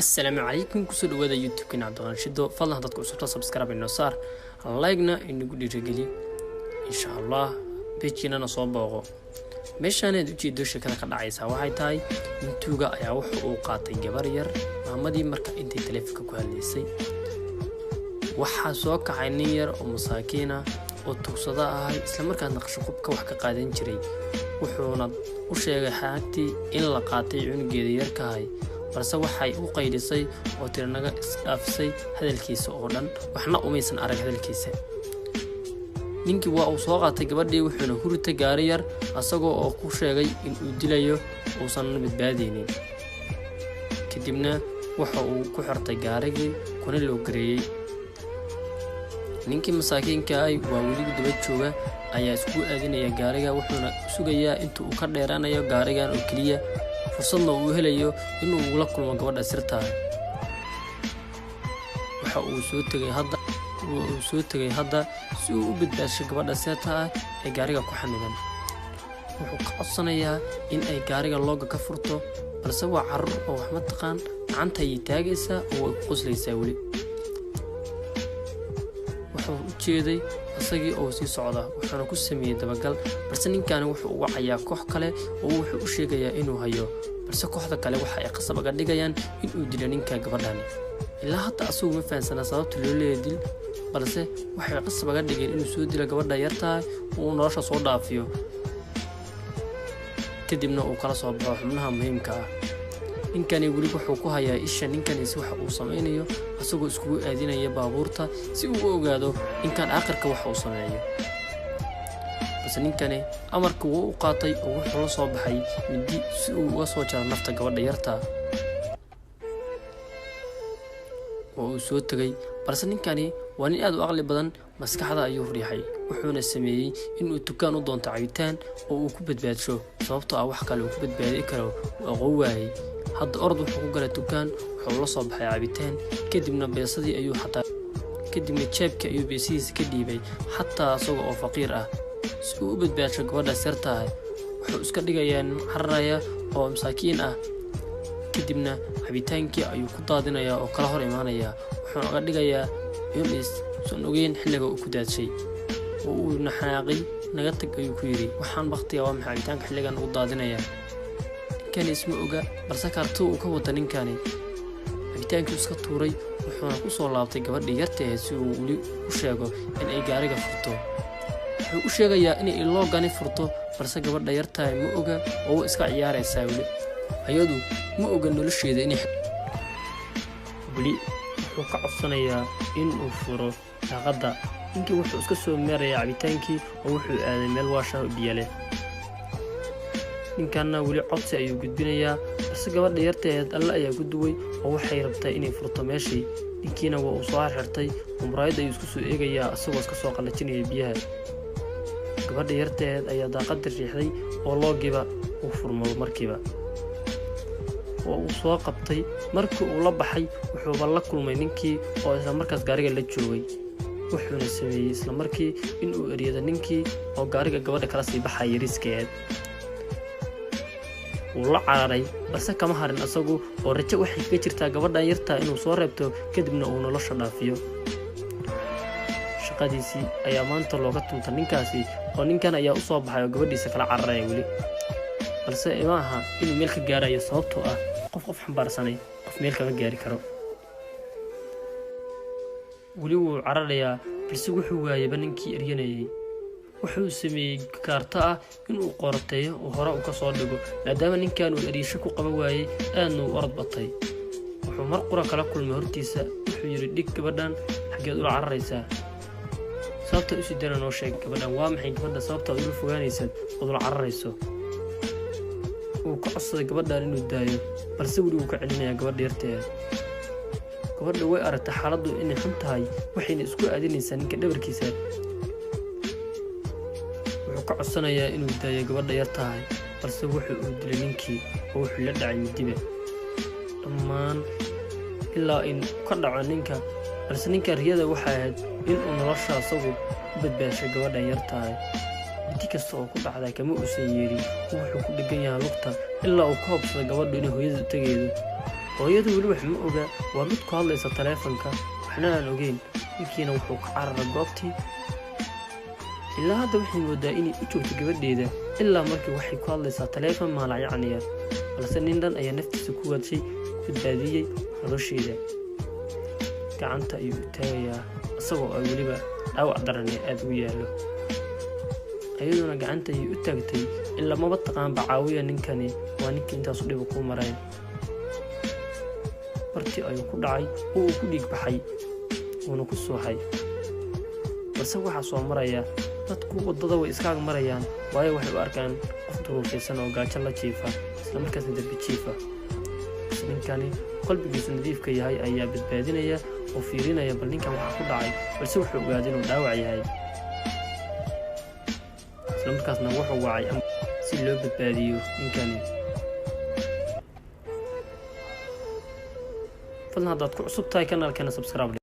Asalaamu calaykum, kusoo dhawaada YouTube-keena Cabdiqani Shido. Fadlan dadka cusubta subscribe inoo saar, like-na inagu dhiirageli, insha Allah page-kiinana soo booqo. Meeshaanaad ujeedo sheekada ka dhacaysaa waxay tahay in tuuga ayaa wuxa uu qaatay gabar yar, maamadii marka intay taleefonka ku hadlaysay. Waxaa soo kacay nin yar oo masaakiina oo tuugsado ahay, islamarkaasna qashinqubka wax ka qaadan jiray. Wuxuuna u sheegay xaagtii in la qaatay cunugeeda yarkahay, balse waxay u qaylisay oo tiri naga isdhaafisay hadalkiisa oo dhan, waxna umaysan arag hadalkiisa. Ninkii waa uu soo qaatay gabadhii, wuxuuna ku ritay gaari yar, asagoo oo ku sheegay in uu dilayo uusan badbaadaynin. Kadibna waxa uu ku xirtay gaarigii kuna loo gareeyey. Ninkii masaakiinka ahi waa weligu daba jooga ayaa iskugu aadinaya gaariga, wuxuuna sugayaa inta uu ka dheeraanayo gaarigan oo keliya, fursadna uu helayo inuu la kulmo gabadha sirtaa. Waxa uu soo tegay hadda uu soo tegay hadda si uu u badbaasho gabadha sirta ah ee gaariga ku xaniban. Wuxuu ka codsanayaa in ay gaariga looga ka furto, balse waa caruur oo wax ma taqaan, gacanta ayay taagaysaa oo way ku qoslaysaa. Weli wuxuu u jeeday isagii oo sii socda, wuxuuna ku sameeyey dabagal, balse ninkani wuxuu u wacayaa koox kale oo wuxuu u sheegayaa inuu hayo, balse kooxda kale waxa ay qasab aga dhigayaan inuu dilo ninka gabadhani. Ilaa hadda asagu ma fahansana sababta loo leeyahay dil, balse waxay qasab aga dhigeen inuu soo dilo gabadha yartahay oo uu nolosha soo dhaafiyo, kadibna uu kala soo baxo xubnaha muhiimka ah. Ninkani weli wuxuu ku hayaa isha ninkanisi waxa uu samaynayo, asagoo iskugu aadinaya baabuurta si uu u ogaado ninkan aakhirka waxa uu sameeyo. Balse ninkani amarka wuu u qaatay oo wuxuu la soo baxay midi si uu uga soo jaro nafta gabadha yarta oo uu soo tegay. Balse ninkani waa nin aad u aqli badan, maskaxda ayuu riixay, wuxuuna sameeyey inuu dukaan u doonto cabitaan oo uu ku badbaadsho, sababtoo ah wax kale uu ku badbaadi karo uu aqoon waayey. Hadda orod wuxuu ku galay dukaan, wuxuu la soo baxay cabitaan, kadibna beesadii ayuu xataa kadibna jeebkii ayuu beesadiisa ka dhiibay, xataa isaga oo faqiir ah, si uu u badbaadsho gabadha sirtahay. Wuxuu iska dhigayaa nin cararaya oo masaakiin ah, kadibna cabitaankii ayuu ku daadinayaa oo kala hor imaanayaa, wuxuuna uga dhigayaa inuusan ogeyn xilliga uu ku daadshay oo uu naxanaaqay. Naga tag ayuu ku yidhi, waxaan baktiga waa maxay cabitaanka xilligan ugu daadinayaa? Ninkani isma oga, balse kaartuu uu ka wata ninkani cabitaankii iska tuuray, wuxuuna ku soo laabtay gabadhii yarta ahayd si uu weli u sheego in ay gaariga furto. Wuxuu u sheegayaa inay loogani furto, balse gabadha yartahay ma oga oo way iska ciyaaraysaa weli, ayadu ma oga nolosheeda inay weli. Wuxuu ka codsanayaa in uu furo daaqadda. Ninkii wuxuu iska soo meerayaa cabitaankii oo wuxuu aaday meel waasha oo biyo leh. Ninkanna weli codsi ayuu gudbinayaa, balse gabadha yartaheed alle ayaa ku duway oo waxay rabtaa inay furto meeshii. Ninkiina waa uu soo xirxirtay oo muraayadda ayuu isku soo eegayaa isagoo iska soo qallajinaya biyaha. Gabadha yartaheed ayaa daaqadda riixday oo loogiiba uu furmo markiiba oo uu soo qabtay. Markii uu la baxay wuxuuba la kulmay ninkii oo isla markaas gaariga la joogay, wuxuuna sameeyey isla markii inuu eryado ninkii oo gaariga gabadha kala sii baxaya yariiskeed. Wuu la cararay, balse kama harin asagu oo rajo waxay kaga jirtaa gabadhan yartaa inuu soo reebto, kadibna uu nolosha dhaafiyo. Shaqadiisii ayaa maanta looga tunta ninkaasi, oo ninkan ayaa u soo baxay oo gabadhiisa kala cararaya weli, balse ma aha inuu meel ka gaarayo, sababtoo ah qof xambaarsanay qof meel kama gaari karo. Weli wuu cararayaa, balse wuxuu waayaba ninkii eryanayay. Wuxuu sameeyey kaarto ah inuu qorateeyo uu hore u ka soo dhigo, maadaama ninkan uu eryasho ku qaba waayey aadna uu orod batay. Wuxuu mar qura kala kulmay hortiisa. Wuxuu yidhi, dhig gabadhan, xaggeed ula cararaysaa? Sababta u sidana noo sheeg gabadhan, waa maxay gabadha sababta aad ula fogaanaysaad ood ula cararayso? Wuu ka codsaday gabadhan inuu daayo, balse weli wuu ka celinayaa gabadha yarteeda. Gabadha way aragtay xaaladdu inay xun tahay, waxayna isku aadinaysaa ninka dhabarkiisa. Wuxuu ka codsanayaa inuu daayo gabadha yar tahay, balse wuxuu uu dilay ninkii oo wuxuu la dhacay midiba dhammaan ilaa in ka dhaco ninka. Balse ninka riyada waxay ahayd inuu nolosha asagu u badbaasho gabadhan yar tahay. Midi kasta oo ku dhacday kama uusan yeelin, wuxuu ku dhegan yahay lugta ilaa uu ka hobsado gabadhu inay hooyada u tegaydo. Hooyadu weli wax ma oga, waa mid ku hadlaysa taleefanka, waxna aan ogeyn. Ninkiina wuxuu ka cararay goobtii. Ilaa hadda waxay moodaa inay u joogto gabadheeda, ilaa markii waxay ku hadlaysaa taleefan maalacyacniya. Balse nin dhan ayaa naftiisa ku waadshay, ku badbaadiyey nolosheeda. Gacanta ayuu u taagayaa isagoo ay weliba dhaawac daran ee aada ugu yaallo. Ayaduna gacanta ayay u taagtay, ilaa maba taqaanba caawiya ninkani waa ninkii intaasu dhiba ku maray. Bartii ayuu ku dhacay oo uu ku dhiig baxay, uuna ku suuxay. Balse waxaa soo maraya dadku waddada way iskaaga marayaan, waayo waxay u arkaan qof duruufaysan oo gaajo la jiifa, isla markaasna darbi jiifa. Balse ninkani qalbigiisu nadiifka yahay ayaa badbaadinaya oo fiirinaya bal ninkan waxaa ku dhacay. Balse wuxuu ogaaday inuu dhaawac yahay, isla markaasna wuxuu wacay si loo badbaadiyo ninkani. Fadlan haddaad ku cusub tahay kanaalkeena subscribe.